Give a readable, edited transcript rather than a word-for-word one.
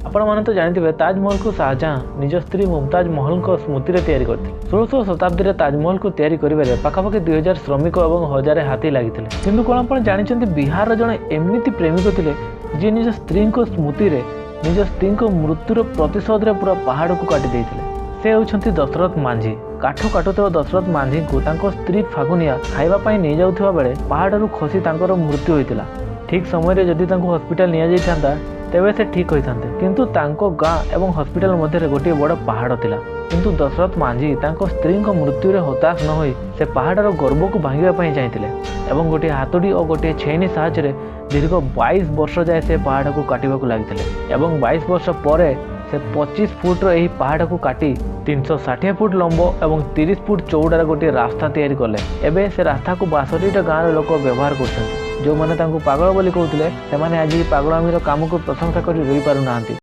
ଆପଣମାନେ ତ ଜାଣିଥିବେ, ତାଜମହଲକୁ ଶାହଜାହାଁ ନିଜ ସ୍ତ୍ରୀ ମୁମତାଜ ମହଲଙ୍କ ସ୍ମୃତିରେ ତିଆରି କରିଥିଲେ। 16ଶହ ଶତାବ୍ଦୀରେ ତାଜମହଲକୁ ତିଆରି କରିବାରେ ପାଖାପାଖି 2000 ଶ୍ରମିକ ଏବଂ 1000 ହାତୀ ଲାଗିଥିଲେ। କିନ୍ତୁ କ'ଣ ଆପଣ ଜାଣିଛନ୍ତି, ବିହାରର ଜଣେ ଏମିତି ପ୍ରେମିକ ଥିଲେ ଯିଏ ନିଜ ସ୍ତ୍ରୀଙ୍କ ସ୍ମୃତିରେ ନିଜ ସ୍ତ୍ରୀଙ୍କ ମୃତ୍ୟୁର ପ୍ରତିଶୋଧରେ ପୁରା ପାହାଡ଼କୁ କାଟି ଦେଇଥିଲେ? ସେ ହେଉଛନ୍ତି ଦଶରଥ ମାଝୀ। କାଠ କାଟୁଥିବା ଦଶରଥ ମାଝୀଙ୍କୁ ତାଙ୍କ ସ୍ତ୍ରୀ ଫାଗୁନିଆ ଖାଇବା ପାଇଁ ନେଇଯାଉଥିବା ବେଳେ ପାହାଡ଼ରୁ ଖସି ତାଙ୍କର ମୃତ୍ୟୁ ହୋଇଥିଲା। ଠିକ୍ ସମୟରେ ଯଦି ତାଙ୍କୁ ହସ୍ପିଟାଲ ନିଆଯାଇଥାନ୍ତା, ତେବେ ସେ ଠିକ୍ ହୋଇଥାନ୍ତେ। କିନ୍ତୁ ତାଙ୍କ ଗାଁ ଏବଂ ହସ୍ପିଟାଲ ମଧ୍ୟରେ ଗୋଟିଏ ବଡ଼ ପାହାଡ଼ ଥିଲା। କିନ୍ତୁ ଦଶରଥ ମାଝୀ ତାଙ୍କ ସ୍ତ୍ରୀଙ୍କ ମୃତ୍ୟୁରେ ହତାଶ ନ ହୋଇ ସେ ପାହାଡ଼ର ଗର୍ବକୁ ଭାଙ୍ଗିବା ପାଇଁ ଚାହିଁଥିଲେ ଏବଂ ଗୋଟିଏ ହାତୁଡ଼ି ଓ ଗୋଟିଏ ଛେଇନି ସାହାଯ୍ୟରେ ଦୀର୍ଘ 22 ବର୍ଷ ଯାଏ ସେ ପାହାଡ଼କୁ କାଟିବାକୁ ଲାଗିଥିଲେ। ଏବଂ 22 ବର୍ଷ ପରେ ସେ 25 ଫୁଟର ଏହି ପାହାଡ଼କୁ କାଟି 360 ଫୁଟ ଲମ୍ବ ଏବଂ 30 ଫୁଟ ଚଉଡ଼ାର ଗୋଟିଏ ରାସ୍ତା ତିଆରି କଲେ। ଏବେ ସେ ରାସ୍ତାକୁ 62ଟା ଗାଁର ଲୋକ ବ୍ୟବହାର କରୁଛନ୍ତି। ଯେଉଁମାନେ ତାଙ୍କୁ ପାଗଳ ବୋଲି କହୁଥିଲେ, ସେମାନେ ଆଜି ପାଗଳାମିର କାମକୁ ପ୍ରଶଂସା କରି ରୋଇପାରୁନାହାନ୍ତି।